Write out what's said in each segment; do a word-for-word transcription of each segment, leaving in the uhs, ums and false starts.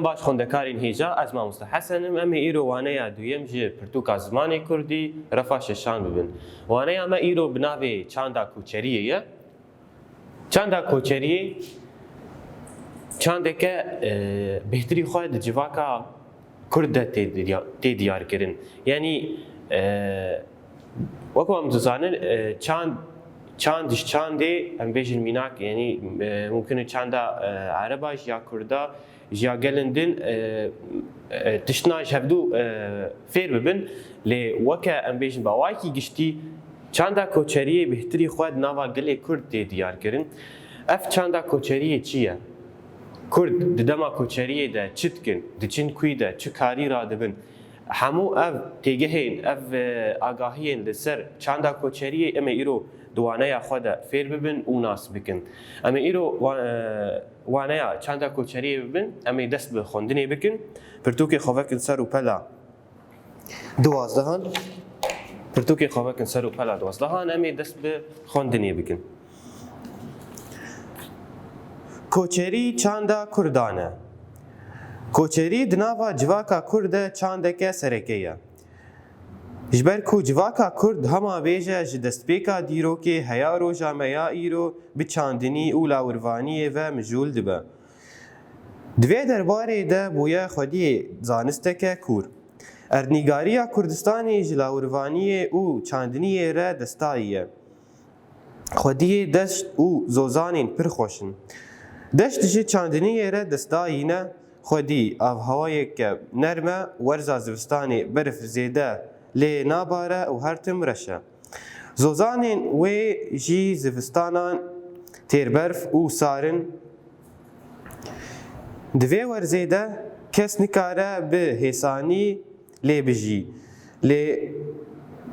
Baş xwendekarên hêja, ez Mamoste Hesen im. Em ê îro waneya duyem ji pirtûka zimanê kurdî, refa şeşan bibin. Waneya me îro bi navê Çanda Koçeriyê ye. Çanda Koçeriyê çandeke, e, bêhtirî xwe di civaka kurd de tê diya-, tê diyar kirin. Yanî, e, wek em dizanin, e, çand, çand ji çandê, em bêjin mînak, yanî, e, mumkin e çanda, e, ereba ji ya kurda, ji ya gelên din, e, e, tiştna ji hevdû, e, fêr bibin. Lê weke em bêjin bi awayekî giştî, çanda Koçeriyê bêhtirî xwe di nava gelê kurd tê diyar kirin. Ev çanda Koçeriyê çi ye? Kurd di dema Koçeriyê de çi dikin? Diçin kwî de? Çi karî radibin? Hemû ev têgehên, ev, e, agahiyên li ser çanda Koçeriyê em ê îro di waneya xwe de fêr bibin û nas bikin. Em ê îro wa-, e, waneya çanda Koçeriyê bibin, em ê dest bi xwendinê bikin. Pirtûkê xwe vekin ser û pela duwazdehan. Pirtûkê xwe vekin ser û pela duwazdehan, em ê dest bi xwendinê bikin. Koçerî çanda kurdan e. Koçerî di nava civaka kurd de çandeke sereke ye. Ji ber ku civaka kurd hema bêje ji destpêka dîrokê heya roja me ya îro bi çandinî û lawirvaniyê ve mijûl dibe. Di vê derbarê de bûye xwediyê zanisteke kûr. Erdnîgariya Kurdistanê ji lawirvaniyê û çandiniyê re destayî ye. Xwediyê deşt û zozanên pir xweş in. Deşt ji çandiniyê re destayî ne, xwedî avhewayeke nerm e, werza zivistanê berf zêde lê nabare û her tim reş e. Zozanên wê jî zivistanan têrberf û sar in. Di vê werzê de kes nikare bi hêsanî lê bijî. Lê,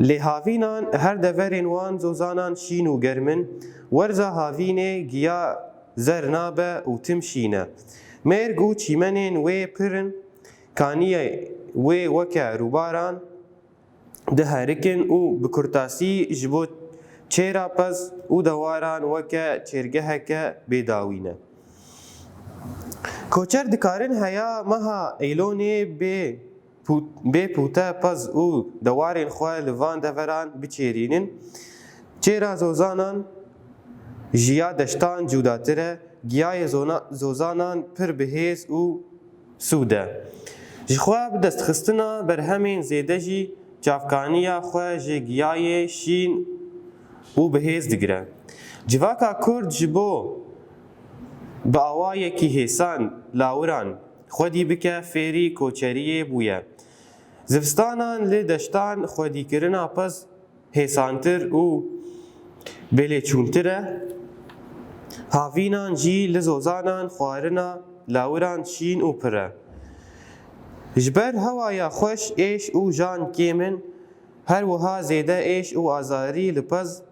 lê havînan her deverên wan zozanan şîn û germ in. Werza havînê giya zer nabe û tim şîn e. Mêrg û çîmenên wê pir in. Kaniyê wê weke rûbaran diherikin û bi kurtasî ji bo çêra pez û dewaran weke çêrgeheke bêdawî ne. Koçer dikarin heya meha Eylonê bê pû-, bê pûte pez û dewarên xwe li van deveran biçêrînin. Çêra zozanan ji ya deştan cudatir e, giyayê zona-, zozanan pir bihêz û sûd e. Ji xwe bi destxistina berhemên zêde jî çavkaniya xwe ji giyayê şîn û bihêz digire. Civaka kurd ji bo bi awayekî hêsan lawiran xwedî bike fêrî koçeriyê bûye. Zivistanan li deştan xwedîkirina pez hêsantir û bêlêçûntir e. Havînan jî li zozanan xwarina lawiran şîn û pir e. Ji ber hewaya xweş êş û jan kêm in, her wiha zêde êş û azarî li pez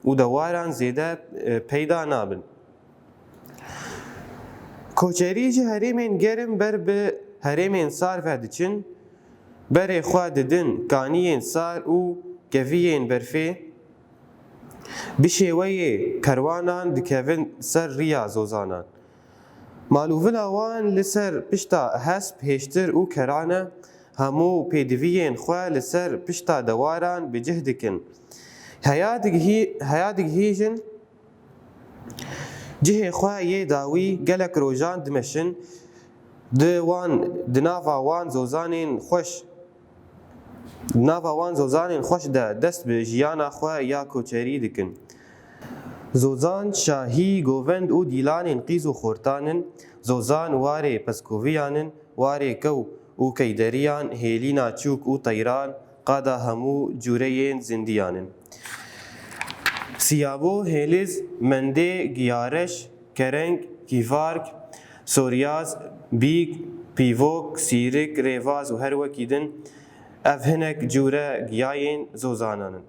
û dewaran zêde, e, peyda nabin. Koçerî ji herêmên germ ber bi herêmên sar ve diçin, berê xwe didin kaniyên sar û keviyên berfê, bi şêweyê kerwanan dikevin ser riya zozanan. Malûvila wan li ser pişta hesp hêştir û keran e, hemû pêdiviyên xwe li ser pişta dewaran bi cih dikin. Heya digihî-, heya digihîjin cihê xwe yê dawî gelek rojan dimeşin, di wan, di nava wan zozanên xweş, di nava wan zozanên xweş de dest bi jiyana xwe ya koçerî dikin. Zozan, şahî, govend û dîlanên qîz û xortan in. Zozan warê pezkoviyan in, warê kew û keyderiyan, hêlîna çûk û teyran, qada hemû cûreyên zindiyan in. Siyabo, hêliz, mendê, giyareş, kereng, kîvark, soryaz, bîk, pîvok, sîrik, rêvaz û her wekî din. Ev hinek cûre giyayên zozanan in.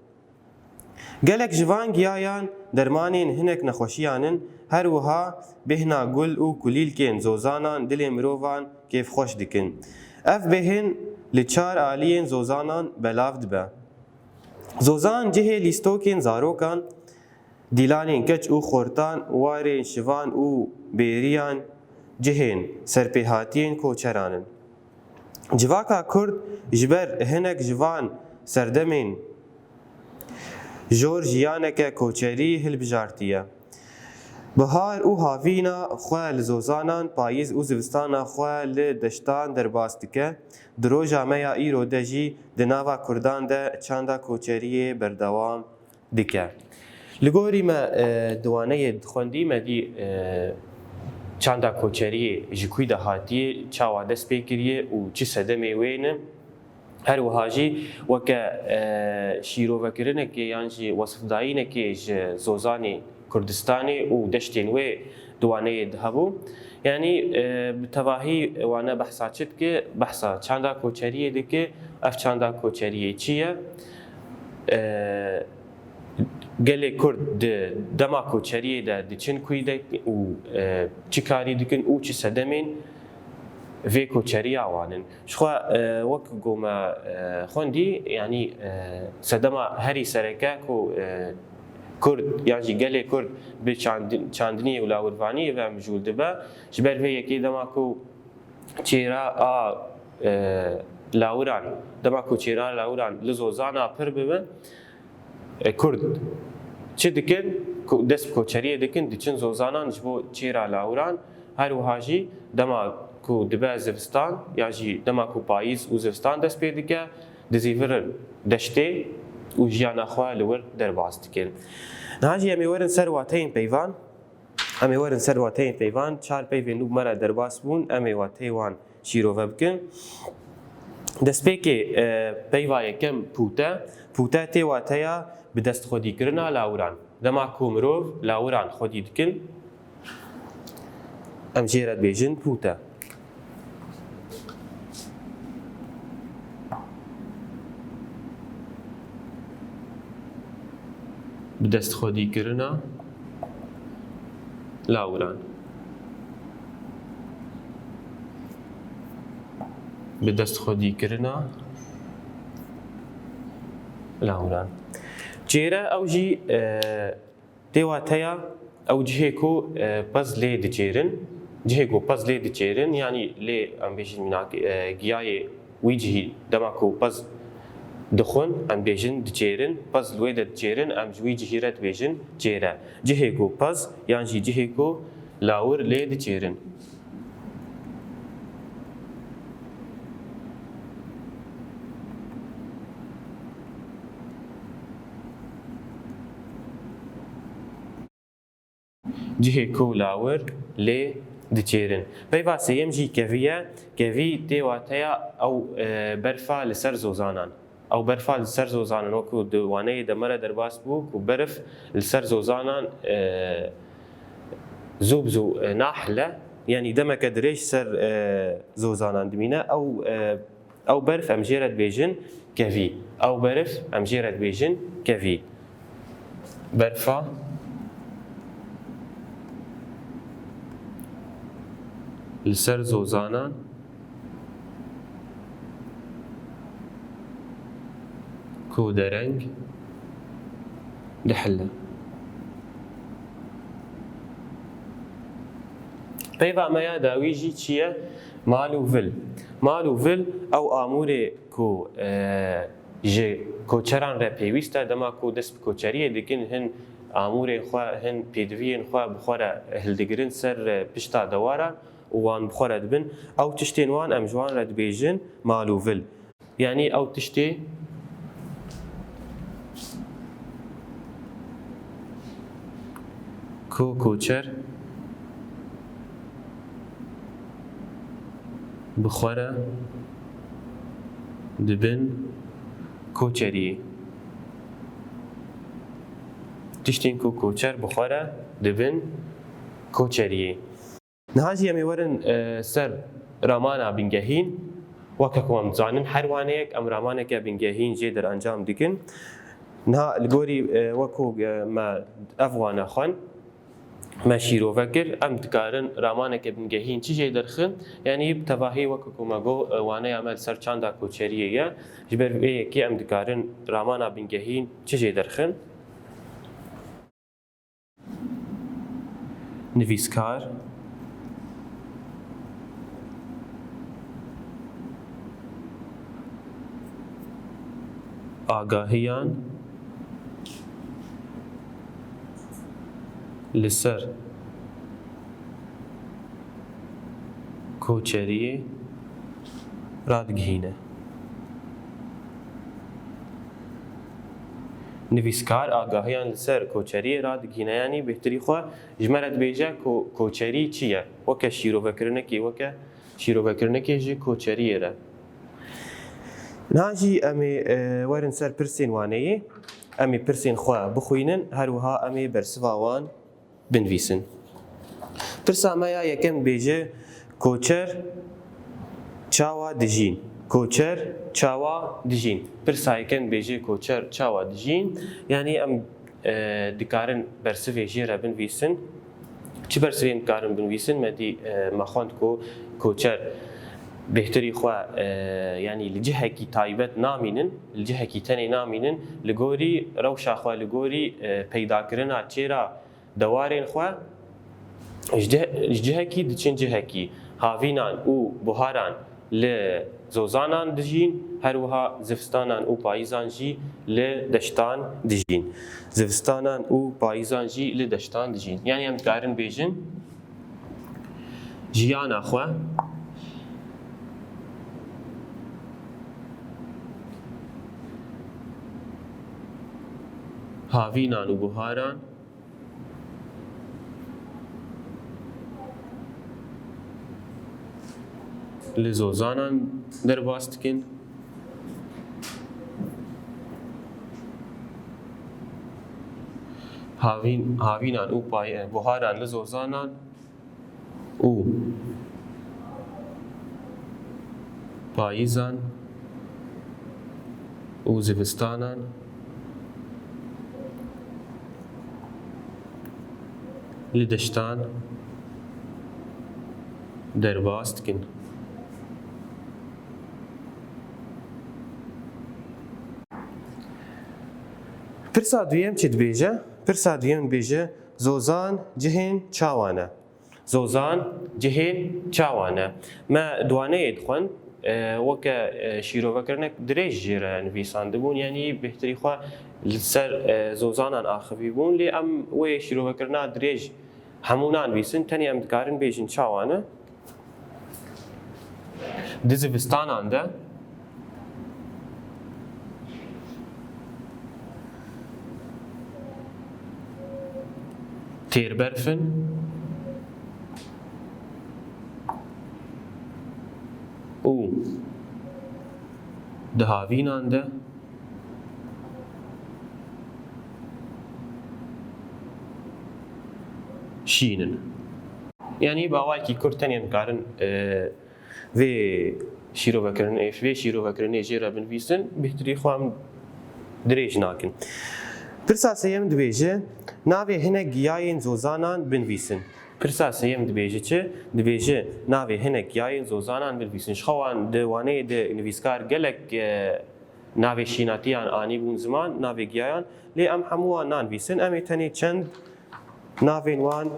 Gelek ji van giyayan dermanên hinek nexweşiyan in, her wiha bêhna gul û kulîlkên zozanan dilê mirovan kêfxweş dikin. Ev bêhn li çar aliyên zozanan belav dibe. Zozan cihê lîstokên zarokan, dîlanên keç û xortan, warên şivan û bêriyan, cihên serpêhatiyên koçeran in. Civaka Kurd ji ber hinek ji van serdemên jor jiyaneke koçerî hilbijartiye. Bihar û havîna xwe li zozanan, payîz û zivistana xwe li deştan derbas dike. Di roja me ya îro de jî di nava Kurdan de çanda koçeriyê berdewam dike. Li gorî me, e, di waneyê xwendî me dî, e, çanda koçeriyê ji kû de hatiye, çawa dest pê kiriye û çi sedemê wê ne. Her wiha jî weke, e, şîrovekirinekê yan jî wesifdayînekê ji zozanê Kurdistanê û deştên wê di waneyê de hebû. Yanî, e, bi tevahî wane behsa çi dike? Behsa çanda koçeriyê dike. Ev çanda koçeriyê çi ye? E, gelê Kurd di dema koçeriyê de diçin kûy de û, e, çi karî dikin û çi sedemên vê koçeriya wan in? Jixwe, e, wek ku me, e, xwendî, yanî, e, sedema herî sereke ku, e, Kurd yan jî gelê Kurd bi çandi-, çandiniyê û lawirvaniyê ve mijûl dibe. Ji ber vê yekê dema ku çêra a, e, lawiran, dema ku çêra lawiran li zozana pir bibe, e, Kurd çi dikin? Ku dest bi koçeriyê dikin, diçin zozanan ji bo çêra lawiran. Her wiha jî dema ku dibe zivistan, yan jî dema ku payîz û zivistan dest pê dike, dizîvirin deştê û jiyana xwe li wir derbas dikin. Niha jî em ê werin ser wateyên peyvan. Em ê werin ser wateyên peyvan. Çar peyvên nû bi me re derbas bûn. Em ê wateyê wan şîrove bikin. Destpêkê, e, peyva yekem pûte. Pûte tê wateya bi dest xwedîkirina lawiran. Dema ku mirov lawiran xwedî dikin, em jê re dibêjin pûte. Bi dest xwedîkirina lawiran. Bi dest xwedîkirina lawiran. Çêre ew jî, e, tê wateya ew cihê ku, e, pez lê diçêrin. Cihê ku pez lê diçêrin, yanî lê em bêjin mînak, e, giyayê wî cihî dema ku pez dixwin, em bêjin diçêrin, pez li wê de diçêrin, em ji wî cihî re dibêjin çêre. Cihê ku pez yan jî cihê ku lawir lê diçêrin. Cihê ku lawir lê diçêrin. Peyva sêyem jî kevî ye. Kevî tê wateya ew, e, berfa li ser zozanan. Ew berfa li ser zozanan, wekû di waneyê de me re derbas bû ku berf li ser zozanan, e, zû bi zû, e, nahile, yanî demeke dirêj ser, e, zozanan dimîne. Ew, e, Ew berf em jê re dibêjin kevî. Ew berf em jê re dibêjin kevî. Berfa li ser zozanan ku dereng dihile. Peyva me ya dawî jî çi ye? Mal û vil. Mal û vil ew amûrê ku, e, ji koçeran re pêwîst e, dema ku dest bi koçeriyê dikin, hin amûrên xwe, hin pêdiviyên xwe bi xwe re hildigirin ser, e, pişta dewaran û wan bi xwe re dibin. Ew tiştên wan em ji wan re dibêjin mal û vil. Yanî ew tiştê ku koçer bi xwe re dibin koçeriyê. Tiştên ku koçer bi xwe re dibin koçeriyê. Niha jî em ê werin, e, ser ramana bingehîn. Weke ku em dizanin, her waneyek em ramaneke bingehîn jê derencam dikin. Niha li gorî, e, wekû, e, me ev wane xwend, me şîrove kir, em dikarin ramaneke bingehîn çi jê derxin? Yanî bi tevahî weke ku me got, e, waneya me li ser çanda koçeriyê ye. Ji ber vê yekê em dikarin ramana bingehîn çi jê derxin? Nivîskar, Agahiyan li ser koçeriyê radigihîne. Nivîskar agahiyan li ser koçeriyê radigihîne, yanî bêhtirî xwe ji me re dibêje ku koçerî çi ye? Weke şîrovekirinekê, weke şîrovekirinekê ji koçeriyê re. Niha jî em ê, e, werin ser pirsên waneyê. Em ê pirsên xwe bixwînin, her wiha em ê bersiva wan binivîsin. Pirsa me ya yekem dibêje, koçer çawa dijîn? Koçer çawa dijîn? Pirsa yekem dibêje, koçer çawa dijîn? Yanî em, e, dikarin bersivê jê re binivîsin. Çi bersivên dikarin binivîsin? Me dî, e, me xwend ku koçer bêhtirî xwe, e, yanî li cihekî taybet namînin, li cihekî tenê namînin, li gorî rewşa xwe, li gorî, e, peydakirina çêra dewarên xwe ji cih-, ji cihekî diçin cihekî. Havînan û buharan li zozanan dijîn, her wiha zivistanan û payîzan jî li deştan dijîn. Zivistanan û payîzan jî li deştan dijîn. Yanî em dikarin bêjin, jiyana xwe havînan û buharan li zozanan derbas dikin. Havîn-, havînan û pay-, buharan li zozanan û payîzan û zivistanan li deştan derbas dikin. Pirsa duyem çi dibêje? Pirsa duyem dibêje, zozan cihên çawa ne? Zozan cihên çawa ne? Me di waneyê dixwend, e, weke, e, şîrovekirinek dirêj jê re nivîsandibûn, yanî bêhtirî xwe li ser, e, zozanan axivîbûn, lê em wê şîrovekirina dirêj hemû nanivîsin, tenê em dikarin bêjin çawa ne. Di zivistanan de têrberf in û di havînan de şîn in. Yanî bi awayekî kurt tenê em dikarin, e, vê şîrovekirinê, vê şîrovekirinê jê re binivîsin, bêhtirî xwe em dirêj nakin. Pirsa sêyem dibêje, navê hinek giyayên zozanan binivîsin. Pirsa sêyem dibêje çi? Dibêje, navê hinek giyayên zozanan binivîsin. Ji xwe wan di waneyê de nivîskar gelek, e, navê şînatiyan anîbûn ziman, navê giyayan, lê em hemû wan nanivîsin. Em ê tenê çend navên wan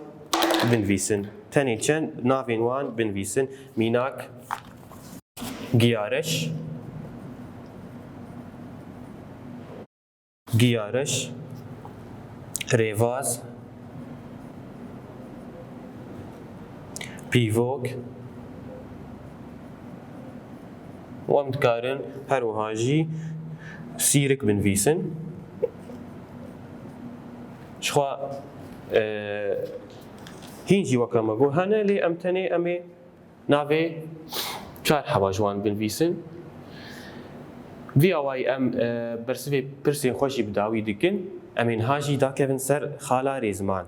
binivîsin. Tenê çend navên wan binivîsin. Mînak, giyareş, giyareş, rêvaz, pîvok, û em dikarin her wiha jî sîrik binivîsin. Ji xwe, e, hîn jî weke me got hene, lê em tenê em ê navê çar heba ji wan binivîsin. Vî awayî em, e, bersivê pirsên xwe jî bi dawî dikin. Em ê niha jî dakevin ser xala rêzman.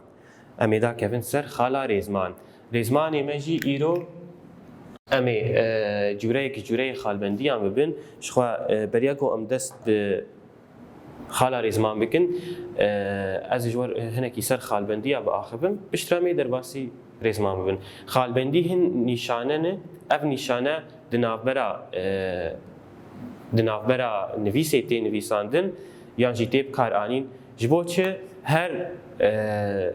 Em ê dakevin ser xala rêzman. Rêzmanê me jî îro em ê, e, cûreyek ji cûreyê xalbendiyan bibin. Ji xwe, e, beriya ku em dest bi xala rêzman bikin, e, ez ji we hinekî ser xalbendiya biaxivim, piştre em ê derbasî rêzman bibin. Xalbendî hin nîşane ne, ev nîşane di navbera, e, di navbera nivîsê tê nivîsandin yan jî tê bikaranîn. Ji bo çi? Her, e,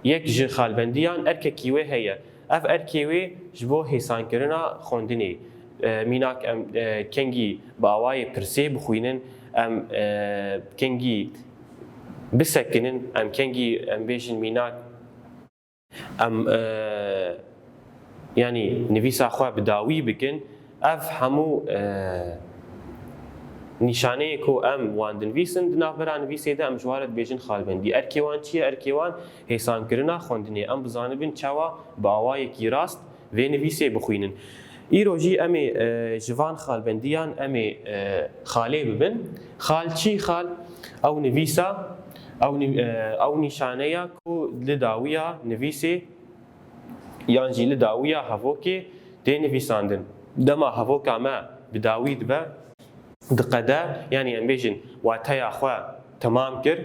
yek ji xalbendiyan erkekî wê heye. Ev erkê wê ji bo hêsankirina xwendinê, e, mînak em, e, kengî bi awayê pirsê bixwînin, em, e, kengî bisekinin, em kengî, em bêjin mînak, em, e, yanî nivîsa xwe bi dawî bikin. Ev hemû, e, nîşaneyê ku em wan dinivîsin, di navbera nivîsê de em ji wan re dibêjin xalbendî. Erkê wan çi ye? Erkê wan hêsankirina xwendinê. Em bizanibin çawa bi awayekî rast vê nivîsê bixwînin. Îro jî em ê, e, ji van xalbendiyan em ê, e, xalê bibin. Xal çi? Xal ew nivîsa, ew nî-, e, ew nîşaneya ku li dawiya nivîsê yan jî li dawiya hevokê tê nivîsandin. Dema hevoka me bi dawî dibe, diqede, yanî em bêjin wateya xwe temam kir.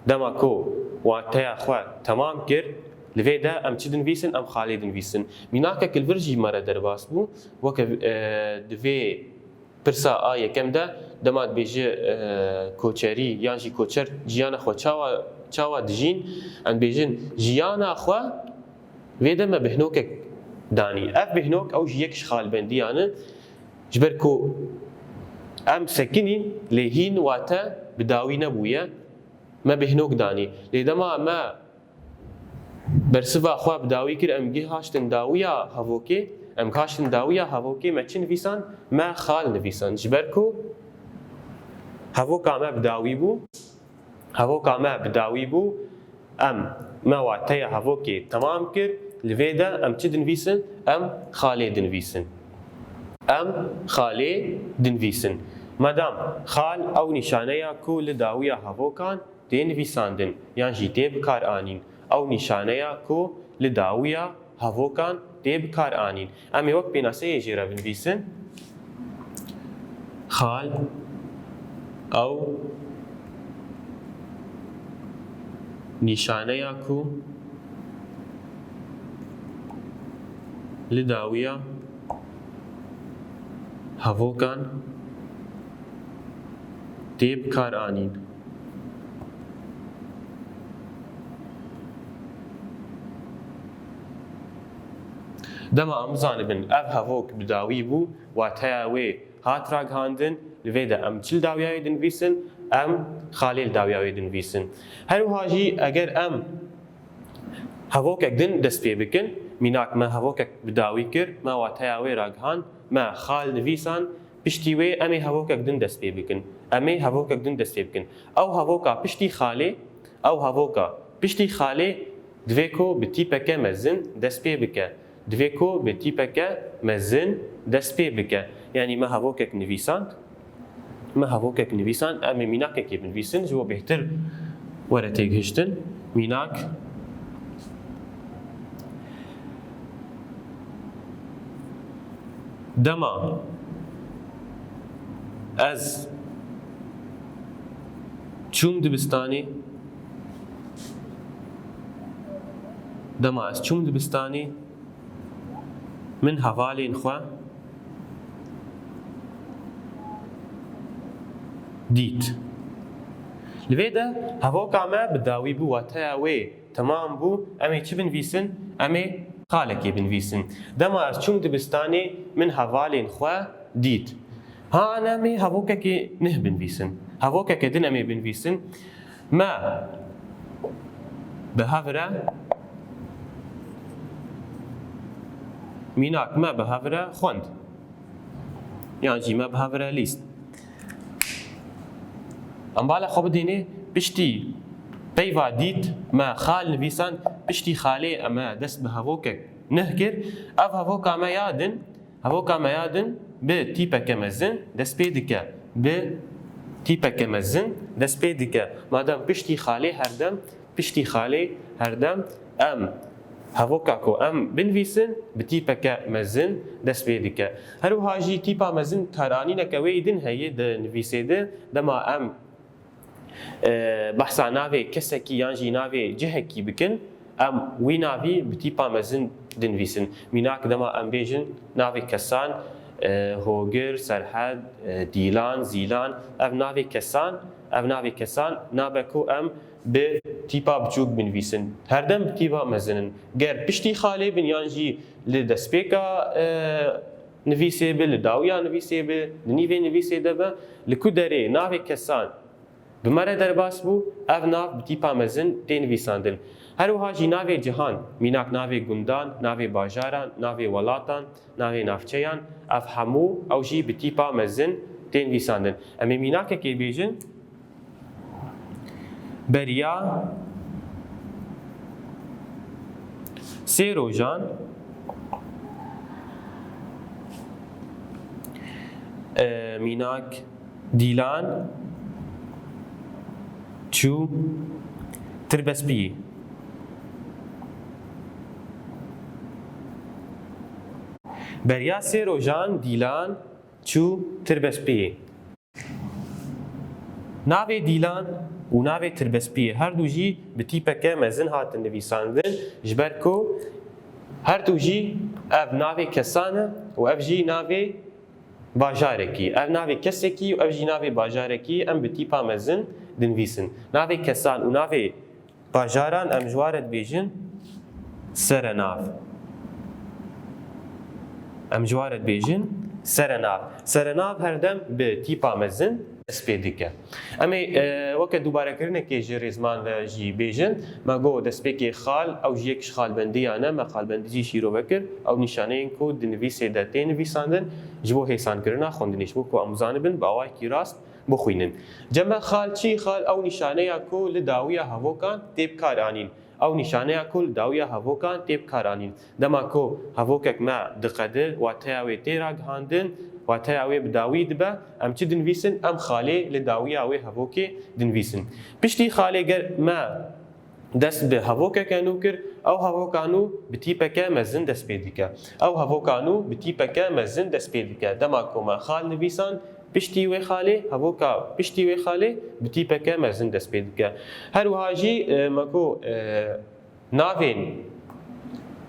Dema ku wateya xwe temam kir, li vê de em çi dinivîsin? Em xalê dinivîsin. Mînakek li vir jî me re derbas bû. Weke, e, di vê pirsa a yekem de, dema dibêje, e, koçerî yan jî koçer jiyana xwe çawa, çawa dijîn, em dibêjin jiyana xwe vê de me bihnokek danî. Ev bihnok ew jî yek ji xalbendiyan e. Ji ber ku em sekinîn, lê hîn wate bi dawî nebûye, me bihnok danî. Lê dema me bersiva xwe bi dawî kir, em gihaştin dawiya hevokê, em gihaştin dawiya hevokê, me çi nivîsan? Me xal nivîsan. Ji ber ku hevoka me bi dawî bû, hevoka me bi dawî bû, em, me wateya hevokê temam kir, li vê de em çi dinivîsin? Em xalê dinivîsin. Em xalê dinivîsin. Madam xal ew nîşaneya ku li dawiya hevokan tê nivîsandin yan jî tê bikaranîn. Ew nîşaneya ku li dawiya hevokan tê bikaranîn. Em ê wek pênaseyê jê re binivîsin. Xal ew nîşaneya ku li dawiya hevokan tê bikaranîn. Dema em bizanibin ev hevok bi dawî bû, wateya wê hat ragihandin, li vê de em çi li dawiya wê dinivîsin? Em xalê li dawiya wê dinivîsin. Her wiha jî eger em hevokek din dest pê bikin, mînak me hevokek bi dawî kir, me wateya wê ragihand, me xal nivîsan, piştî wê em ê hevokek din dest pê bikin. Em ê hevokek din dest pê bikin. Ew hevoka piştî xalê, ew hevoka piştî xalê divê ku bi tîpeke mezin dest pê bike. Divê ku bi tîpeke mezin dest pê bike. Yanî me hevokek nivîsand, me hevokek nivîsand, em ê mînakekê binivîsin, ji bo bêhtir were têgihiştin. Mînak, dema ez çûm dibistanê, dema ez çûm dibistanê, min hevalên xwe dît. Li vê de hevoka me bi dawî bû, wateya wê temam bû. Em ê çi binivîsin? Em ê xalekê binivîsin. Dema ez çûm dibistanê, min hevalên xwe dît. Ha, em ê hevokekê nuh binivîsin. Hevokeke din em ê binivîsin. Me bi hev re, mînak me bi hev re xwend. Yan jî me bi hev re lîst. Em bala xwe bidênê, piştî peyva dît, me xal nivîsan, piştî xalê em e dest bi hevokek nuh kir. Ev hevoka me ya din, hevoka me ya din bi tîpeke mezin dest pê dike. Bi tîpeke mezin dest pê dike. Madem piştî xalê herdem, piştî xalê herdem em hevoka ku em binivîsin, bi tîpeke mezin dest pê dike. Her wiha jî tîpa mezin karanîneke wê din heye di nivîsê de. Dema em, e, behsa navê kesekî yan jî navê cihekî bikin, em wî navî bi tîpa mezin dinivîsin. Mînak, dema em bêjin navê kesan, e, Hogir, Serhed, e, Dîlan, Zîlan, ev navê kesan, ev navê kesan nabe ku em bi tîpa biçûk binivîsin. Herdem bi tîpa mezin in. Ger piştî xalê bin yan jî li destpêka, e, nivîsê bi, li dawiya nivîsê bi, di nîvê nivîsê de bi, li ku derê navê kesan bi me re derbas bû, ev nav bi tîpa mezin tê nivîsandin. Her wiha jî navê cihan, mînak navê gundan, navê bajaran, navê welatan, navê navçeyan, ev hemû ew jî bi tîpa mezin tê nivîsandin. Em ê mînakekê bêjin, beriya sê rojan, e, mînak Dîlan çû Tirbespiyê. Beriya sê rojan Dîlan çû Tirbespiyê. Navê Dîlan û navê Tirbespiyê her du jî bi tîpeke mezin hatin nivîsandin, ji ber ku her du jî ev navê kesan e û ev jî navê bajarekî. Ev navê kesekî û ev jî navê bajarekî em bi tîpa mezin dinivîsin. Navê kesan û navê bajaran em ji wa re dibêjin serenav. Em ji wa re dibêjin serenav. Serenav her dem bi tîpa mezin dest pê dike. Em ê, e, weke dûbarekirinekê ji rêzman ve jî bêjin, me got destpêkê xal, ew jî yek ji xalbendiyan e, me xalbendî jî şîrove kir. Ew nîşaneyên ku di nivîsê de tê nivîsandin, ji bo hêsankirina xwendinê, ji bo ku em bizanibin bi awayekî rast bixwînin. Cem me xal çi? Xal ew nîşaneya ku li dawiya hevokan tê bi kar anîn. Ew nîşaneya ku li dawiya hevokan tê bi kar anîn. Dema ku hevokek me diqede, wateya wê tê ragihandin, wateya wê bi dawî dibe, em çi dinivîsin? Em xalê li dawiya wê hevokê dinivîsin. Piştî xalê ger me dest bi hevokeke nû kir, ew hevoka nû bi tîpeke mezin dest pê dike. Ew hevoka nû bi tîpeke mezin dest pê dike. Dema ku me xal nivîsand, piştî wê xalê, hevoka piştî wê xalê bi tîpeke mezin dest pê dike. Her wiha jî, e, me got, e, navên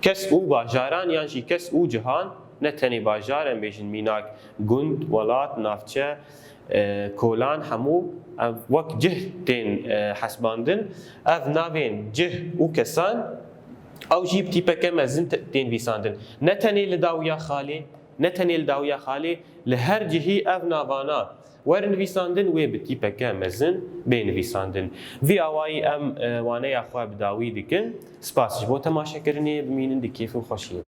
kes û bajaran yan jî kes û cihan, ne tenê bajar, em bêjin mînak gund, welat, navçe, e, kolan, hemû ev wek cih tên, e, hesbandin. Ev navên cih û kesan, ew jî bi tîpeke mezin te-, tên nivîsandin. Ne tenê li dawiya xalê, ne tenê li dawiya xalê, li her cihî ev navana werin nivîsandin, wê bi tîpeke mezin bê nivîsandin. Vî awayî em, e, waneya xwe bi dawî dikin. Spas ji bo temaşekirinê, bimînin di kêf û xweşiyê.